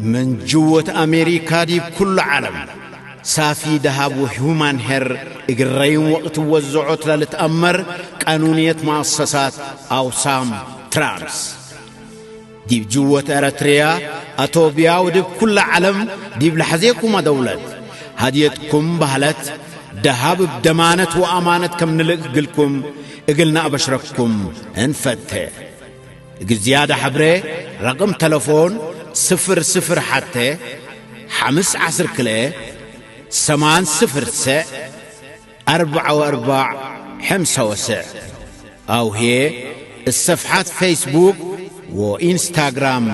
من جوة أمريكا ديب كل عالم، ሳፊ ደሃብ ወሁማን ሄር እግረይን ወቕት ወዘዖት ለልትአመር ቃኑንየት መአሰሳት አውሳም ትራንስ። ዲብ ጅወት ኤረትርያ፣ አቶብያ ወዲብ ኩለ ዓለም ዲብ ለሐዜኩመ ደውለት፣ ሀድየትኩም ባህለት፣ ደሃብ እብ ደማነት ወአማነት ከም ንልእክ እግልኩም፣ እግል ነአበሽረኩም እንፈቴ። እግል ዝያዳ ሐብሬ፣ ረቅም ተለፎን፣ ስፍር ስፍር ሐቴ፣ ሐምስ ዐስር ክልኤ፣ ሰማን ስፍር ሰዕ፣ አርበዕ ወአርበዕ ሐምሳ ወሰዕ። አው ህዬ እሰፍሓት ፌስቡክ ወኢንስታግራም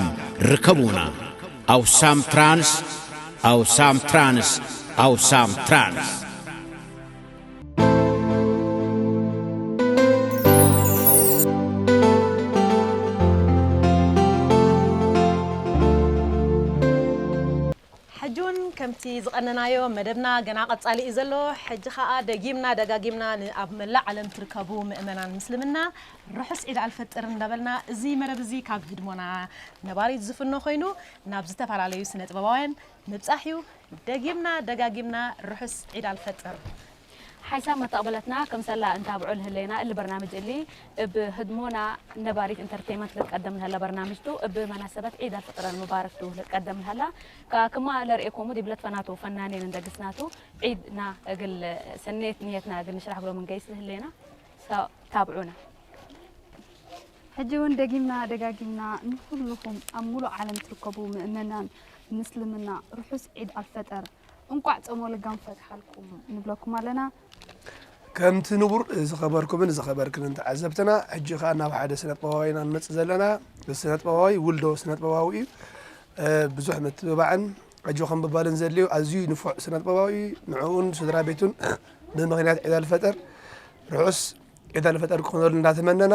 ርከቡና። አውሳም ትራንስ፣ አውሳም ትራንስ፣ አውሳም ትራንስ። ሕጂ እውን ከምቲ ዝቐነናዮ መደብና ገና ቀጻሊ እዩ ዘሎ። ሕጂ ኸኣ ደጊምና ደጋጊምና ን-፣ ኣብ መላእ ዓለም ትርከቡ ምእመናን ምስልምና ርሑስ ዒድ ኣልፈጥር እንዳበልና፣ እዚ መደብ እዚ ካብ ህድሞና ነባሪት ዝፍኖ ኮይኑ ናብ ዝተፈላለዩ ስነ ጥበባውያን ምብጻሕ እዩ። ደጊምና ደጋጊምና ርሑስ ዒድ ኣልፈጥር። ሓይሳብ መተቕበለትና ክምሰላ እንታብዑ ልህሌና እሊ በርናምጅ እሊ እብ ህድሞና ነባሪት ኢንተርቴይመንት ልትቀደም ልሀላ በርናምጅቱ እብ መናሰበት ዒድ ኣልፍጥር ኣልሙባረክቱ ልትቀደም ልሀላ። ከ-፣ ክማ ለርእየኮሙ ዲብ ለትፈናቱ ፈናኔን እንደግስናቱ ዒድና እግል ሰኔት ንየትና እግል ንሽራሕ ግሎ ምንገይስ ልህሌና። ሰ-፣ ታብዑና። ሕጂ እውን ደጊምና ደጋጊምና ንኹልኹም ኣብ ሙሉእ ዓለም ትርከቡ ምእመናን ምስልምና ርሑስ ዒድ ኣልፈጠር፣ እንቋዕ ጾመ ልጋም ፈትሓልኩም ንብለኩም ኣለና። ከምቲ ንቡር ዝኸበርኩምን ዝኸበርክንን ተዓዘብትና፣ ሕጂ ኸኣ ናብ ሓደ ስነ-ጥበባዊና ንመጽእ ዘለና። ስነ-ጥበባዊ ውልዶ ስነ-ጥበባዊ እዩ። እ፣ ብዙሕ ምትብባዕን ኣጆኹም ምባልን ዘድልዮ ኣዝዩ ንፉዕ ስነ-ጥበባዊ እዩ። ንዕኡን ስድራ ቤቱን ብምኽንያት ዒድ ኣልፈጠር ርሑስ ዒድ ኣልፈጠር ክኾነሉ እንዳተመነና፣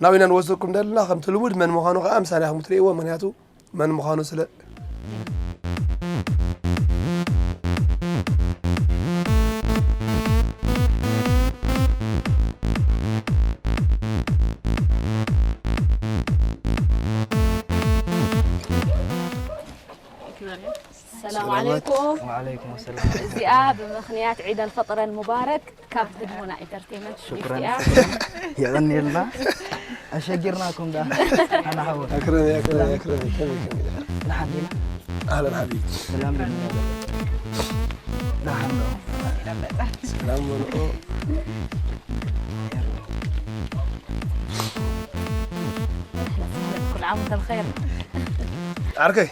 ናብኡ ኢና ንወስደኩም ዘለና። ከምቲ ልሙድ መን ምዃኑ ኸኣ ምሳና ኢኹም ትርእይዎ፣ ምኽንያቱ መን ምዃኑ ስለ ሰላም ሰላማት። ዓለይኩም። ወዓለይኩም ሰላም። እዚኣ ብምኽንያት ዒድ ኣልፈጥረን ሙባረክ ካብ ህድሞና ኢንተርቴይመንት ሽኩራን። ጊፍት እያ። የቐንየልና። ኣሸጊርናኩም ዳ። ኣና ሓወ። ኣክረም፣ ኣክረም፣ ኣክረም። ከመይ፣ ከመይ? ደሓን ዲና? ኣህለን ሓቢቢ። ሰላም ዲና? ደሓን ዶ? ሰላም መልኦ። ኩሉ ዓም ወንተ ብኸይር። ዓርከይ።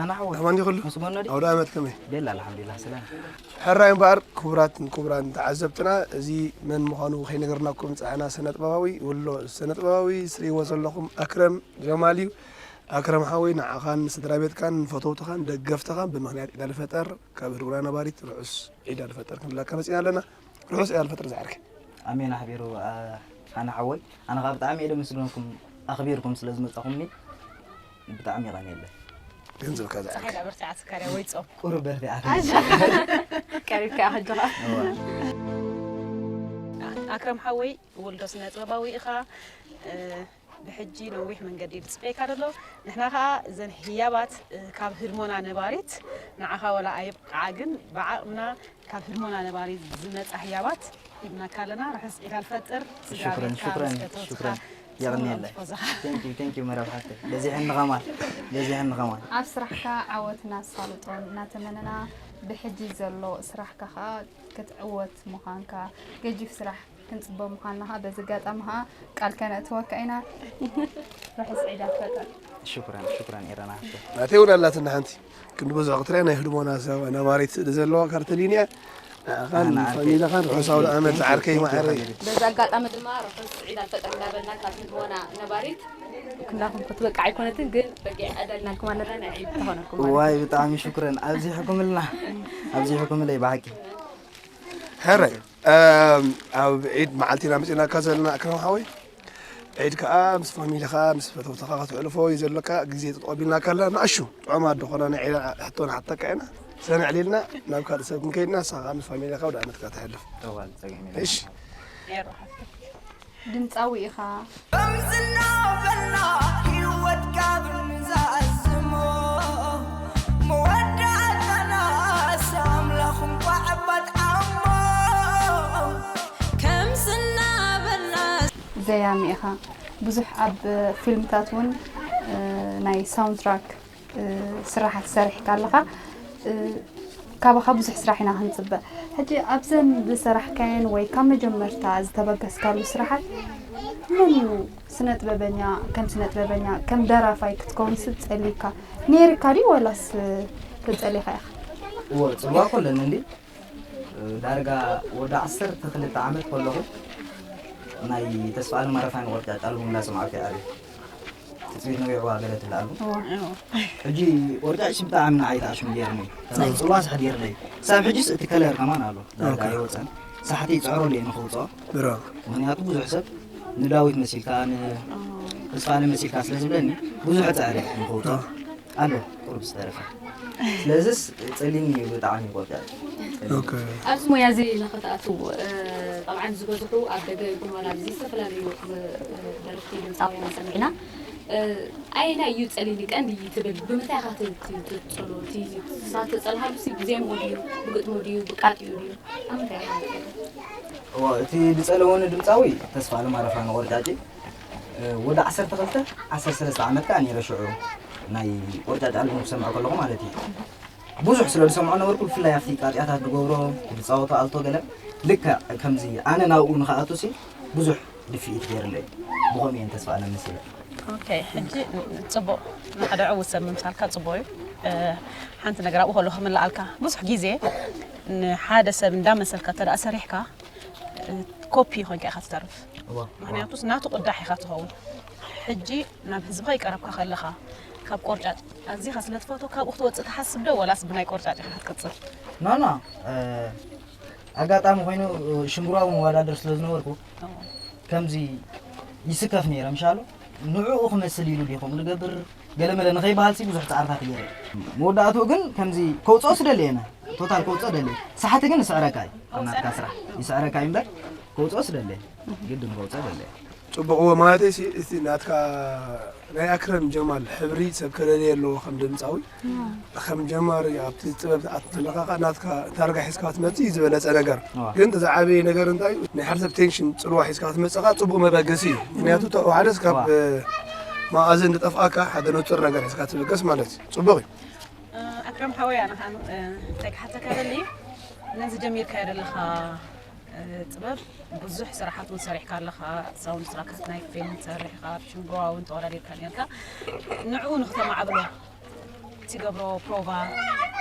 ኣና ሓወ። ኣማን ዲኹሉ? ምስ ጎኖ ዲ? ኣውደ ኣመት ከመይ? ቤላ ኣልሓምዱሊላህ ሰላም። ሕራይ እምበኣር ክቡራትን ክቡራን ተዓዘብትና፣ እዚ መን ምዃኑ ከይነገርናኩም ጸዕና ስነ-ጥበባዊ፣ ውሎ ስነ-ጥበባዊ፣ ስርይዎ ዘለኹም ኣክረም ጀማል እዩ። ኣክረም ሓወይ፣ ንዓኻን ስድራ ቤትካን ንፈተውትኻን ደገፍትኻን ብምኽንያት ዒድ ኣልፈጠር ካብ ህድሞና ነባሪት ርሑስ ዒድ ኣልፈጠር ክንብለካ መጺና ኣለና። ርሑስ ዒድ ኣልፈጠር ዝዓርከይ። ኣሜን ኣሕቢሩ፣ ኣ-፣ ኣና ሓወይ። ኣነ ኸኣ ብጣዕሚ እየ ደመስግነኩም ኣኽቢርኩም ስለ ዝመጻኹምኒ። ብጣዕሚ የቐንየለይ። ገንዘብካ ዝዓርከይ። ፀሓይ ዳ በርቲዓ ስካርያ ወይ ጾም? ቁሩብ በርቲዓ። ቀሪብካ ሕጂ ኸኣ። እዋ። ኣክረም ሓወይ፣ ወልዶ ስነ ጥበባዊ ኢኻ። እ፣ ብሕጂ ነዊሕ መንገዲ እዩ ዝጽበየካ ዘሎ። ንሕና ኸኣ እዘን ህያባት፣ እ፣ ካብ ህድሞና ነባሪት ንዓኻ ወላ ኣይብቃዓ፣ ግን ብዓቕምና ካብ ህድሞና ነባሪት ዝመጻ ህያባት ሂብናካ ኣለና። ርሑስ ዒድ ኣልፈጥር። ስድራ ሽክረን፣ ቤትካ ሽክረን፣ ምስ ፈተውትኻ ሽክረን። ጽምዋ የቕንየለይ። ምስ ፈዘኻ። Thank you፣ thank you መርያም ሓፍተይ። በዚሐኒ ኸማን፣ በዚሐኒ ኸማን። ኣብ ስራሕካ ዓወት እናሳልጦን እናተመነና፣ ብሕጂ ዘሎ ስራሕካ ኸኣ ክትዕወት ምዃንካ፣ ገጂፍ ስራሕ ክንጽበ ምዃንና ኸኣ በዚ ኣጋጣሚ ኸኣ ቃል ከነእትወካ ኢና። ርሑስ ዒድ ኣልፈጥር። ሽኩራን፣ ሽኩራን ኤረና ሓፍተይ። ናተይ እውን ኣላትና ሓንቲ። ክንዲ ብዙሕ ክትሪኣ ናይ ህድሞና ሰብ ነባሪት ስእሊ ዘለዋ ካርተሊን እያ። ንዓኻን ኣነ ዓርከይ፣ ፋሚላኻን ርሑስ ኣውደ ዓመት ዝዓርከይ መዓረይ። በዚ ኣጋጣሚ ድማ ርሑስ ዒድ ኣልፈጥር እንዳበልና ካብ ህድሞና ነባሪት ክንዳኹም ክትበቅዕ ኣይኮነትን፣ ግን በጊዕ ዕደልናልኩም ኣለና፣ ናይ ዒድ ተኾነኩም ማለት እዩ። ዋይ፣ ብጣዕሚ ሽኩረን። ኣብዚሕኩምልና፣ ኣብዚሕኩምለይ ብሓቂ። ሕራይ፣ እም፣ ኣብ ዒድ መዓልቲ ኢና መፂናካ ዘለና ኣክረም ሓወይ። ዒድ ከኣ ምስ ፋሚሊኻ፣ ምስ ፈተውትኻ ከተሕልፎ እዩ ዘሎካ። ግዜ ተቐቢልናካ ኣለና። ንኣሹ ጥዑማት ዝኾና ናይ ዒድ ሕቶ ንሓተካ ኢና። ሰንዕ ኢልና ናብ ካልእ ሰብ ክንከይድና፣ ንስኻ ከኣ ምስ ፋሚሊኻ ኣውደ ዓመትካ ተሕልፍ። እዋ፣ ጸገም የለን። እሺ። ድምጻዊ ኢኻ። እምዝና በልና ህይወትካ ብምዛዝሞ፣ ዘያሚ ኢኻ። ብዙሕ ኣብ ፊልምታት እውን፣ እ፣ ናይ ሳውንድ ትራክ፣ እ፣ ስራሓት ሰሪሕካ ኣለኻ። እ፣ ካባኻ ብዙሕ ስራሕ ኢና ክንጽበ። ሕጂ ኣብዘን ዝሰራሕካየን ወይ ካብ መጀመርታ ዝተበገስካሉ ስራሓት መን እዩ ስነ ጥበበኛ፣ ከም ስነ ጥበበኛ፣ ከም ደራፋይ ክትከውን ስብ ጸሊካ? ነይርካ ድዩ ወላስ ተጸሊኻ ኢኻ? እዎ፣ ጽልዋ እኮ ኣለኒ እንዲ። ዳርጋ ወዲ ዓሰርተ ክልተ ዓመት ከለኹ ናይ ተስፋኣለም ኣረፋይነ ቆርጫጭ ኣልቡም እንዳሰማዕኩ እየ ዓብየ። ትጽቢት ነዊሕዋ ገለ ትብል ኣልቡም። ሕጂ ቆርጫጭ ብጣዕሚ ንዓይ ተኣሽሙ ገይሩኒ። ጽልዋ ሳሕ ገይሩለይ። ክሳብ ሕጂስ እቲ ከለር ከማን ኣሎ። ዳርጋ ኣይወጸን። ሳሕቲ ይጽዕረሉ እየ ንኽውጽኦ። ብራቮ። ምኽንያቱ ብዙሕ ሰብ ንዳዊት መሲልካ፣ ንተስፋኣለም መሲልካ ስለ ዝብለኒ ብዙሕ እጽዕር እየ ንኽውጽኦ። ኣሎ ቁሩብ ዝተረፈ። ስለዚስ ጸሊም እዩ ብጣዕሚ ቆርጫጭ። ኦኬ። ኣብዚ ሞያ እዚ ንኽትኣትው፣ እ፣ ጠብዓን ዝበዝሑ ኣብ ደገ ይኹን ዋላ ኣብዚ ዝተፈላለዩ፣ እ፣ ደረፍቲ ድምፃውያን ሰሚዕና። እ፣ ኣየናይ እዩ ጸሊሊ ቀንዲ ትብል? ብምንታይ ኢኻ ት-፣ ት-፣ ትጸሎ? እቲ እሳ ትጸልሃሉ ሲ ብዜምኡ ድዩ? ብግጥሙ ድዩ? ብቃጢኡ ድዩ? ኣብ ምንታይ ኢኻ ትጸሎ? እዎ፣ እቲ ዝጸለወኒ ድምፃዊ ተስፋኣለም ኣረፋይነ ቆርጫጭ፣ እ፣ ወዲ ዓሰርተ ክልተ፣ ዓሰርተ ሰለስተ ዓመት ከኣ ነይረ ሽዑ ናይ ቆርጫጭ ኣልቡም ክሰምዖ ከለኹ ማለት እዩ። ብዙሕ ስለ ዝሰምዖ ነበርኩ፣ ብፍላይ ኣብቲ ቃጢያታት ዝገብሮ፣ ዝጻወቶ ኣልቶ ገለ፣ ልክዕ ከምዚ ኣነ ናብኡ ንኽኣቱ ሲ ብዙሕ ድፍኢት ገይሩለይ። ብኸምኡ እየን ተስፋኣለም መሲለ። ኦኬ፣ ሕጂ ጽቡቕ፣ ንሓደ ዕዉት ሰብ ምምሳልካ ጽቡቕ እዩ። እ፣ ሓንቲ ነገር ኣብኡ ከለኹ ክምልኣልካ፣ ብዙሕ ግዜ ንሓደ ሰብ እንዳመሰልካ እንተ ደኣ ሰሪሕካ፣ እ፣ ኮፒ ኮይንካ ኢኻ ትተርፍ። እዋ፣ ምኽንያቱስ ናቱ ቅዳሕ ኢኻ ትኸውን። ሕጂ ናብ ህዝብኻ ይቀረብካ ከለኻ፣ ካብ ቆርጫጭ ኣዚኻ ስለ ትፈትዎ፣ ካብኡ ክትወጽእ ትሓስብ ዶ፣ ወላስ ብናይ ቆርጫጭ ኢኻ ክትቅጽል? ኖ፣ ኖ፣ እ፣ ኣጋጣሚ ኮይኑ፣ እ፣ ሽንግሩዋ እውን መወዳደር ስለ ዝነበርኩ፣ ከምዚ ይስከፍ ነይረ፣ ምሻሉ ንዕኡ ክመስል ኢሉ ድዩ ከምኡ ዝገብር፣ ገለመለ ንኸይበሃል ሲ ብዙሕ ጻዕርታት ገይረ። መወዳእትኡ ግን ከምዚ ከውጽኦ ስደሊ እየ፣ ቶታል ከውጽኦ ደሊ። ሳሕቲ ግን ይስዕረካ እዩ፣ ኣብ ናትካ ስራሕ ይስዕረካ እዩ እምበር፣ ከውጽኦ ስደሊ እየ። ግድን ከውጽኦ ደሊ እየ። ጽቡቕዎ ማለተይ ሲ፣ እቲ ናትካ ናይ ኣክረም ጀማል ሕብሪ ሰብ ከደልየ ኣለዎ ከም ድምጻዊ። ከም ጀማሪ ኣብቲ ጥበብ ትኣቱ እንተለኻ ከኣ ናትካ ታርጋ ሒዝካ ክትመጽእ እዩ ዝበለጸ ነገር። እዋ። ግን እቲ ዝዓበየ ነገር እንታይ እዩ? ናይ ሓደ ሰብ ቴንሽን ጽልዋ ሒዝካ ክትመጽእ ከኣ ጽቡቕ መበገሲ እዩ። ምኽንያቱ እታ ሓደ ካብ እዋ። እ፣ መኣዝን ዝጠፍኣካ ሓደ ንጹር ነገር ሒዝካ ትብገስ ማለት እዩ። ጽቡቕ እዩ። እ፣ ኣክረም ሓወይ፣ ኣነ ኸኣ፣ እ፣ እንታይ ክሓተካ ደሊ፣ ነዚ ጀሚርካዮ ዘለኻ፣ እ፣ ጥበብ ብዙሕ ስራሓት እውን ሰሪሕካ ኣለኻ። ሳውንድ ትራካት ናይ ፊልም ትሰርሕ ኢኻ፣ ኣብ ሽንግሩዋ እውን ተወዳዲርካ ነርካ። ንዕኡ ንክተማዕብሎ ትገብሮ ፕሮቫ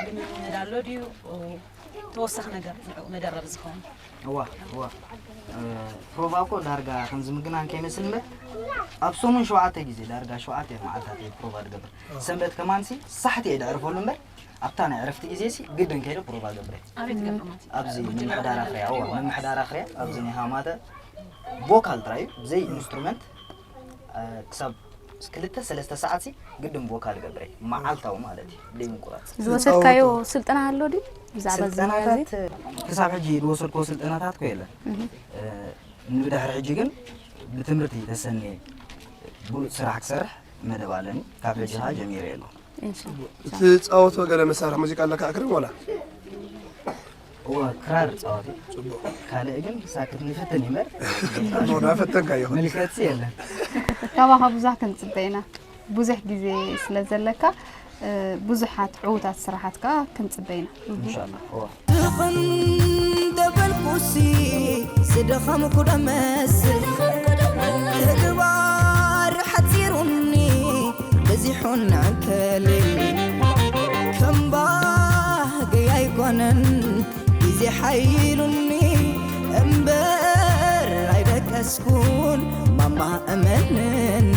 ልምምድ ኣሎ ድዩ? ተወሳኺ ነገር ንዕኡ መደረቢ ዝኸውን? እዋ፣ እዋ። እ፣ ፕሮቫ እኮ ዳርጋ ከምዚ ምግናን ከይመስል እምበር፣ ኣብ ሰሙን ሸውዓተ ግዜ፣ ዳርጋ ሸውዓተ መዓልታት እየ ፕሮቫ ዝገብር። ሰንበት ከማንሲ ሳሕቲ እየ ዘዕርፈሉ እምበር፣ ኣብታ ናይ ዕረፍቲ ግዜ ሲ ግድን ከይደ ፕሮቫ ገብረ። ኣበይ ትገብር ማለት እዩ? ኣብዚ ምምሕዳር ኣኽርያ፣ እዋ፣ ምምሕዳር ኣኽርያ፣ ኣብዚ ናይ ሃማተ ቮካል ጥራይ እዩ፣ ብዘይ ኢንስትሩመንት፣ እ፣ ክሳብ ክልተ ሰለስተ ሰዓት ሲ ግድን ቮካል ገብረ፣ መዓልታዊ ማለት እዩ፣ ብደይ ምቁራጽ። ዝወሰድካዮ ስልጠና ኣሎ ድዩ? ብዛዕባ እዚ ሞያ እዚ? ስልጠናታት፣ ክሳብ ሕጂ ዝወሰድክዎ ስልጠናታት እኮ የለን። እ፣ ንብድሕሪ ሕጂ ግን ብትምህርቲ ተሰንየ ብሉጽ ስራሕ ክሰርሕ መደብ ኣለኒ። ካብ ሕጂ ኸኣ ጀሚረ ኣለኹ። እንሻ እትጻወቶ ገለ መሳርሒ ሙዚቃ ኣለካ ኣክረም ወላ? እወ፣ ክራር እጻወት እየ። ጽቡቕ። ካልእ ግን ሳክት ንፍትን እምበር ኖ፣ ዳፈተንካ ይኹን። ምልከትሲ የለን። ካባኻ ብዙሕ ክንጽበ ኢና። ብዙሕ ግዜ ስለ ዘለካ፣ እ፣ ብዙሓት ዕዉታት ስራሓት ከኣ ክንጽበ ኢና። ኢንሻላህ። እወ። ድኽም ደበልኩሲ ዝደኸምኩ ደመስል ተግባር ሓጺሩኒ በዚሑን ዕንከል ከም ባህገይ ኣይኮነን ግዜ ሓይሉኒ እምበር ኣይደቀስኩን ማማ እመንን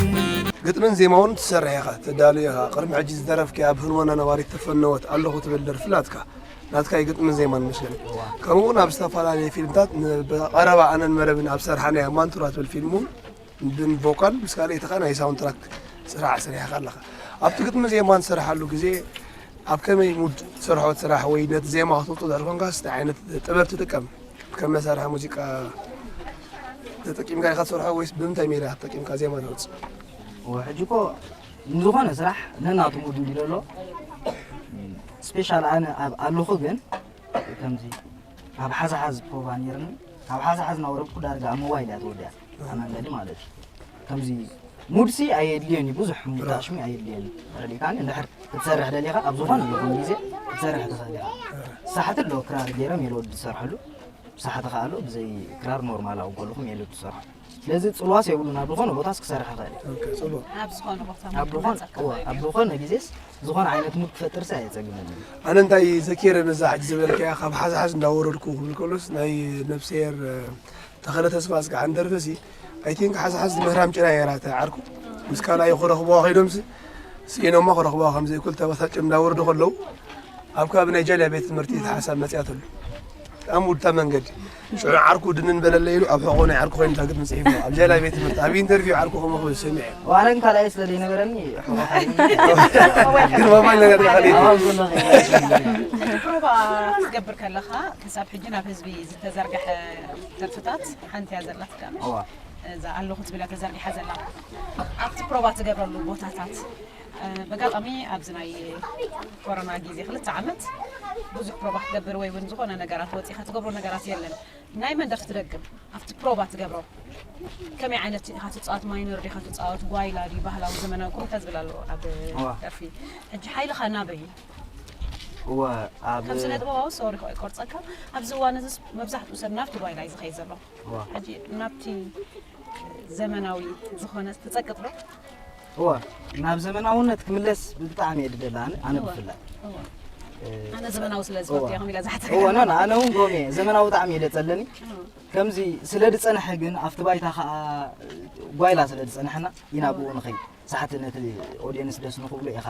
ግጥምን ዜማውን ትሰርሕ ኢኻ፣ ተዳሉ ኢኻ። ቅድሚ ሕጂ ዝደረፍካያ ኣብ ህልሞና ነባሪት ተፈነወት ኣለኹ ትብል ደርፊ ናትካ፣ ናትካ እዩ ግጥምን ዜማን መስለኒ። ከምኡ እውን ኣብ ዝተፈላለዩ ፊልምታት ን-፣ ብቐረባ ኣነን መረብን ኣብ ዝሰርሓናያ ማንቱራ ትብል ፊልም እውን ብን ቮካል ምስ ካልኣይቲ ከኣ ናይ ሳውንድ ትራክ ስራሕ ሰሪሕካ ኣለኻ። ኣብቲ ግጥምን ዜማን ትሰርሓሉ ግዜ ኣብ ከመይ ሙድ ትሰርሖ እቲ ስራሕ ወይ ነቲ ዜማ ከተውፅኦ ድሕሪ ኮንካስ እንታይ ዓይነት ጥበብ ትጥቀም? ከም መሳርሒ ሙዚቃ ተጠቂምካ ኢኻ ትሰርሖ ወይስ ብምንታይ ሜላ ተጠቂምካ ዜማ ተውፅእ? እወ፣ ሕጂ እኮ ንዝኾነ ስራሕ ነናቱ ሙድ እንዲሉ ኣሎ። ስፔሻል ኣነ ኣብ ኣለኹ ግን ከምዚ ኣብ ሓዝሓዝ ፕሮቫ ነይርኒ። ኣብ ሓዝሓዝ እናወረድኩ ዳርጋ ኣብ ሞባይል እያ ተወዲኣ። ኣመንገዲ ማለት እዩ። ከምዚ ሙድሲ ኣየድልዮን እዩ፣ ብዙሕ ሙድ ኣሽሚ ኣየድልዮን እዩ። ተረዲእካኒ? እንድሕር ክትሰርሕ ደሊኻ ኣብ ዝኾነ ይኹን ግዜ ክትሰርሕ ትኽእል ኢኻ። ሳሕቲ ኣሎ ክራር ገይሮም የለወድ ዝሰርሕሉ፣ ሳሕቲ ከኣ ኣሎ ብዘይ ክራር ኖርማል ኣብ ጎልኹም የለወድ ዝሰርሑ። ስለዚ ጽልዋስ የብሉን፣ ኣብ ዝኾነ ቦታስ ክሰርሕ ይኽእል እዩ። ኦኬ፣ ጽቡቅ። ኣብ ዝኾነ ቦታ ኣብ ዝኾነ እወ፣ ኣብ ዝኾነ ግዜስ ዝኾነ ዓይነት ሙድ ክፈጥርሲ ኣየጸግመን እዩ። ኣነ እንታይ ዘኪረ ነዛ ሕጂ ዝበልካያ ካብ ሓዝሓዝ እንዳወረድኩ ክብል ከሎስ ናይ ነብስሄር ተኸለ ተስፋ ኣስጋሓን ደርፊ ሲ ኣይ ቲንክ ሓዝሓዝ ምህራም ጭራ ነይራ እታ ዓርኩ ምስ ካልኣይ ክረኽብዋ ከይዶምሲ ስኢኖማ ክረኽብዋ ከም ዘይክእል ተበሳጭም እንዳወረዱ ከለዉ ኣብ ከባቢ ናይ ጃልያ ቤት ትምህርቲ እቲ ሓሳብ መፅያትሉ ብጣዕሚ ውድታ መንገዲ ሽዑ ዓርኩ ድንን በለለ ኢሉ ኣብ ሕቆ ናይ ዓርኩ ኮይኑ ዳግም ንፅሒፉ ኣብ ጃልያ ቤት ትምህርቲ ኣብ ኢንተርቪው ዓርኩ ከምኡ ክብል ሰሚዐ ዋለን ካልኣይ ስለ ዘይነበረኒ ሕቆሓይ ግን ሞባይል ነገር ተኸሊሉ ፕሮባ ክትገብር ከለኻ ክሳብ ሕጂ ናብ ህዝቢ ዝተዘርግሐ ደርፍታት ሓንቲ እያ ዘላትካ ምሽ? እዋ እዛ ኣለኹ ትብላ ተዘርጊሓ ዘላ ኣብቲ ፕሮባ ትገብረሉ ቦታታት በጋጣሚ ኣብዚ ናይ ኮሮና ግዜ ክልተ ዓመት ብዙሕ ፕሮባ ክትገብር ወይ እውን ዝኾነ ነገራት ወፂኻ ትገብሮ ነገራት የለን። ናይ መን ደርፊ ትደግም ኣብቲ ፕሮባ ትገብሮ ከመይ ዓይነት ኢኻ ትፃወት? ማይነር ዲኻ ትፃወት? ጓይላ ድዩ ባህላዊ ዘመናዊ ኩምታ ዝብል ኣሎ ኣብ እዋ። ደርፊ ሕጂ ሓይልኻ ናበይ እዩ? እወ ኣብ ከም ስነ ጥበባዊ ሶሪ ኾ ይቆርፀካ ኣብዚ እዋን እዚ መብዛሕትኡ ሰብ ናብቲ ጓይላ እዩ ዝኸይድ ዘሎ እዋ ሕጂ ናብቲ ዘመናዊ ዝኾነ ትፀቅጥ ዶ? እወ ናብ ዘመናውነት ክምለስ ብጣዕሚ እየ ድደሊ ኣነ ኣነ ብፍላይ ኣነ ዘመናዊ ስለ ዝፈቱ እያ ከምኢላ ዝሓተካ እወ ና ኣነ እውን ጎም እየ ዘመናዊ ብጣዕሚ እየ ደፀለኒ ከምዚ ስለ ድፀንሐ ግን ኣብቲ ባይታ ከዓ ጓይላ ስለ ድፀንሐና ኢና ብኡ ንኸይድ ሳሕቲ ነቲ ኦዲየንስ ደስ ንኽብሎ ኢኻ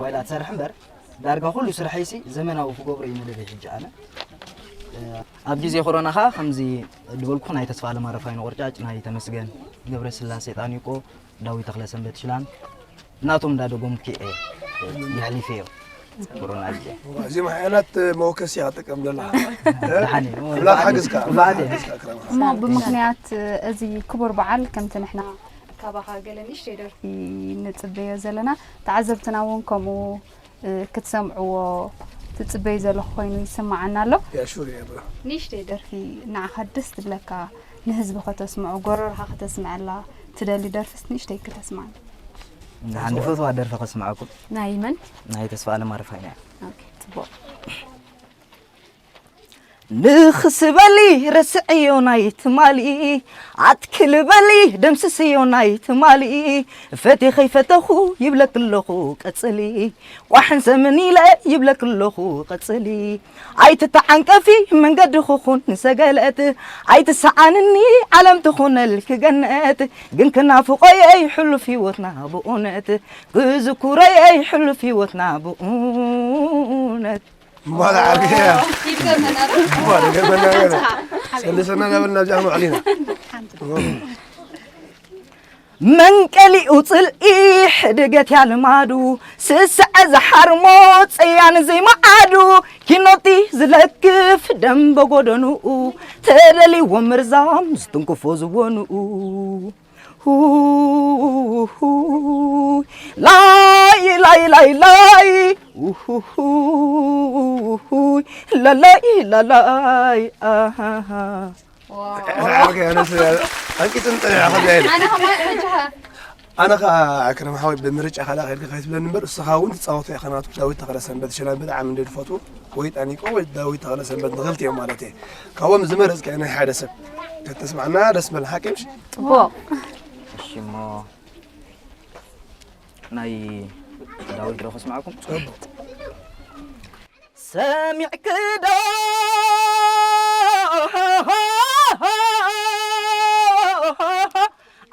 ጓይላ ትሰርሕ እምበር ዳርጋ ኩሉ ስርሐይሲ ዘመናዊ ክገብሮ እዩ መደበይ ሕጂ ኣነ ኣብ ግዜ ኮሮና ከዓ ከምዚ ዝበልኩ ናይ ተስፋ ኣለማረፋይነ ቆርጫጭ ናይ ተመስገን ገብረስላሴ ጣኒቆ ዳዊት ተኽለሰንበት ሽላን ናቶም እንዳደጎምኩ እየ የሕሊፈዮ ኮሮና ግዜ እዚ ማሕያላት መወከሲ እያ ክጥቀም ደላ ደሓን እዩ ብላ ሓግዝካ ብዓደ ሓግዝካ ክረማ እሞ ብምኽንያት እዚ ክቡር በዓል ከምቲ ንሕና ካባኻ ገለ ንእሽተይ ደርፊ ንጽበዮ ዘለና ተዓዘብትና እውን ከምኡ ክትሰምዕዎ ትጽበዩ ዘለኹ ኮይኑ ይስምዓና ኣሎ። ያ ሹር እየ ብላ ንእሽተይ ደርፊ ንዓኻ ደስ ትብለካ ንህዝቢ ከተስምዖ ጎረርኻ ከተስምዐላ ትደሊ ደርፍስ ንእሽተይ ክተስምዓና። ንሓንቲ ፈትዋ ደርፊ ከስምዓኩም ናይ መን? ናይ ተስፋ ኣለም ኣረፋይና እያ ኦኬ ጽቡቕ። ንኽስበሊ ረስዕዮ ናይ ትማሊ ኣትክልበሊ ደምስስዮ ናይ ትማሊ ፈቴ ከይፈተኹ ይብለክ ኣለኹ ቀጽሊ ቋሕን ሰምን ኢለ ይብለክ ኣለኹ ቀጽሊ ኣይትተዓንቀፊ መንገዲ ክኹን ሰገለት ኣይትሰዓንኒ ዓለም ትኹነልክ ገነት ግን ክናፍቆየይ ሕሉፍ ህይወትና ብእውነት ክዝኩረየይ ሕሉፍ ህይወትና ብእውነት ማላ ዓርገያ ይገርመናል። ማላ ገርመና ሰልሰና ናበልና ኣብዚኣ ንውዕል ኢና መንቀሊኡ ጽልኢ ሕድገት እያ ልማዱ ስስዐ ዝሓርሞ ጽያን ዘይመዓዱ ኪኖቲ ዝለክፍ ደንበ ጎደንኡ ተደልዎ ምርዛም ዝትንክፎ ዝወንኡ ላይ ላይ ላይ ላይ ለላይ ለላይ ኣንቂፅን ጠሊዓ ከዛ ኢለ ኣነ ከማን ሕጂ ኸ ኣነ ከዓ ክረም ሓወይ ብምርጫ ካልኣ ከድካ ከይትብለኒ እምበር እስኻ እውን ትፃወቶ ኢኻ ናቱ ዳዊት ተኽለሰንበት ሽላን ብጣዕሚ እንደ ዝፈትዎ ወይ ጣኒቆ ወይ ዳዊት ተኽለሰንበት ንኽልቲኦም ማለት እየ ካብኦም ዝመረፅካ ናይ ሓደ ሰብ ከተስማዕና ደስ በል ሓቂ ምሽ ጽቡቕ እሺ እሞ ናይ ዳዊት ዶ ከስማዕኩም ሰሚዕክዶ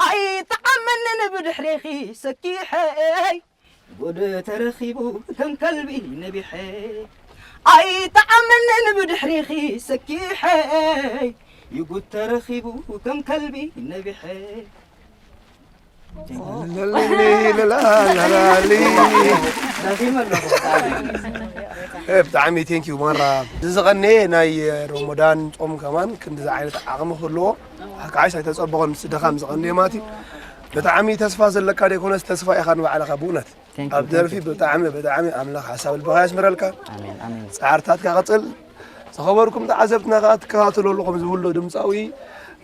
ኣይጠዓመንን ብድሕሬኺ ሰኪሐይ ጉድ ተረኺቡ ከም ከልቢ ነቢሐ ኣይጠዓመንን ብድሕሬኺ ሰኪሐይ ይጉድ ተረኺቡ ከም ከልቢ ነቢሐ ብጣዕሚ ቴንኪዩ ማራ እዚ ዝቐነየ ናይ ሮሞዳን ጾም ከማን ክንዲዚ ዓይነት ዓቕሚ ክህልዎ ሓካዓሽ ኣይተጸበቐን ምስ ድኻም ዝቐነየ ማለት እዩ ብጣዕሚ ተስፋ ዘለካ ደይኮነስ ተስፋ ኢኻ ንባዕልኻ ብእውነት ኣብ ደርፊ ብጣዕሚ ብጣዕሚ ኣምላኽ ሓሳብ ልብኻ የስምረልካ ኣሜን ኣሜን ጻዕርታትካ ቀጽል ዝኸበርኩም ተዓዘብትና ከዓ ትከታተሉ ኣለኹም። ዝብሎ ድምፃዊ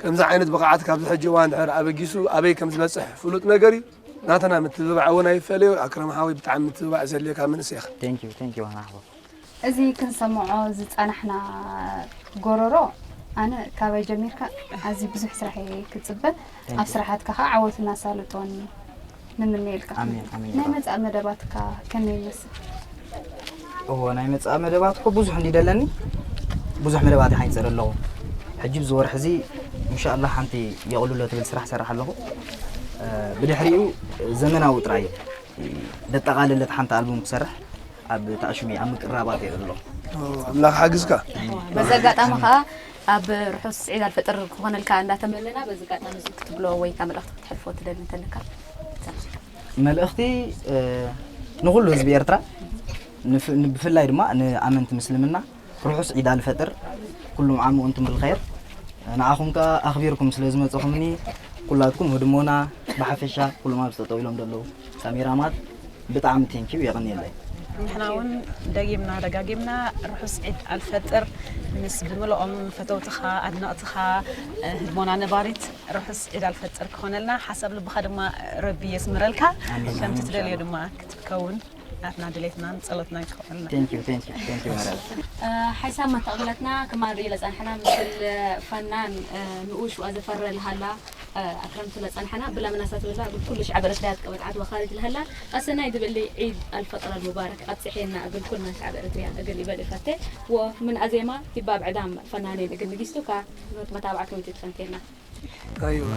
ከምዚ ዓይነት ብቕዓት ካብዚ ሕጂ እዋን ድሕር ኣበጊሱ ኣበይ ከም ዝበፅሕ ፍሉጥ ነገር እዩ። ናተና ምትብባዕ እውን ኣይፈለዮ። ኣክረም ሓወይ ብጣዕሚ ምትብባዕ ዘድልየካ መንእሰይ ኢኻ። Thank you, thank you ዋና ሓቦ። እዚ ክንሰምዖ ዝጸናሕና ጎረሮ ኣነ ካባይ ጀሚርካ ኣዝዩ ብዙሕ ስራሕ እየ ክጽበ። ኣብ ስራሓትካ ከዓ ዓወትን ኣሳልጦን ንምነየልካ። ኣሜን፣ ኣሜን። ናይ መጻኢ መደባትካ ከመይ ይመስል? እዎ ናይ መጻኢ መደባት እኮ ብዙሕ እንዲ ደለኒ ብዙሕ መደባት ይሓንፅር ኣለኹ። ሕጂ ኣብዚ ወርሒ እዚ እንሻላ ሓንቲ የቕልሎ ትብል ስራሕ ሰራሕ ኣለኹ። እ፣ ብድሕሪኡ ዘመናዊ ጥራይ ደጠቓለለት ሓንቲ ኣልቡም ክሰርሕ ኣብ ተኣሽሙ ኣብ ምቅራባት እየ ዘሎ። ኣምላኽ ሓግዝካ። በዚ ኣጋጣሚ ከዓ ኣብ ርሑስ ዒድ ኣልፈጥር ክኾነልካ እንዳተመለና በዚ ኣጋጣሚ እዚ ክትብሎ ወይ ከዓ መልእኽቲ ክትሕልፎ ትደሊ እንተለካ? መልእኽቲ እ፣ ንኹሉ ህዝቢ ኤርትራ ንፍ- ብፍላይ ድማ ንኣመንቲ ምስልምና ርሑስ ዒድ ኣልፈጥር፣ ኩሉም ዓሙ እንቱም ብልኸይር። ንኣኹም ከኣ ኣኽቢርኩም ስለ ዝመጸኹምኒ ኩላትኩም ህድሞና ብሓፈሻ ኩሎም ኣብዚ ጠጠው ኢሎም ዘለዉ ካሜራማት ብጣዕሚ ቴንኪው የቐንየለይ። ንሕና እውን ደጊምና ደጋጊምና ርሑስ ዒድ ኣልፈጥር ምስ ብምልኦም ፈተውትኻ ኣድነቕትኻ ህድሞና ነባሪት ርሑስ ዒድ ኣልፈጥር ክኾነልና ሓሳብ ልብኻ ድማ ረቢ የስምረልካ። ከምቲ ትደልዮ ድማ ክትከውን ናትና ድሌትናን ጸሎትናን ክኾነልና። Thank you, thank you, thank you መረብ። ሓይሳብ መተቕብለትና ክማን ርእዩ ለጸንሐና ምስል ፈናን ንኡሽ ወዘፈረ ልሃላ ኣክረምቱ ለጸንሐና ብላ መናሳት ብላ እግል ኩሉ ሻዕብ ኤርትራ ያትቀበጥ ዓድዋ ካሪጅ ልሃላ ኣሰናይ ድብል ዒድ ኣልፈጥር ኣልሙባረክ ኣብጽሐና እግል ኩልና ሻዕብ ኤርትራ እግል ይበል ይፈቴ። ወምን ኣዜማ ቲባብ ዕዳም ፈናኔን እግል ንጊስቱ ካ መታብዓት ወንቲ ትፈንቴና። ኣይዋ።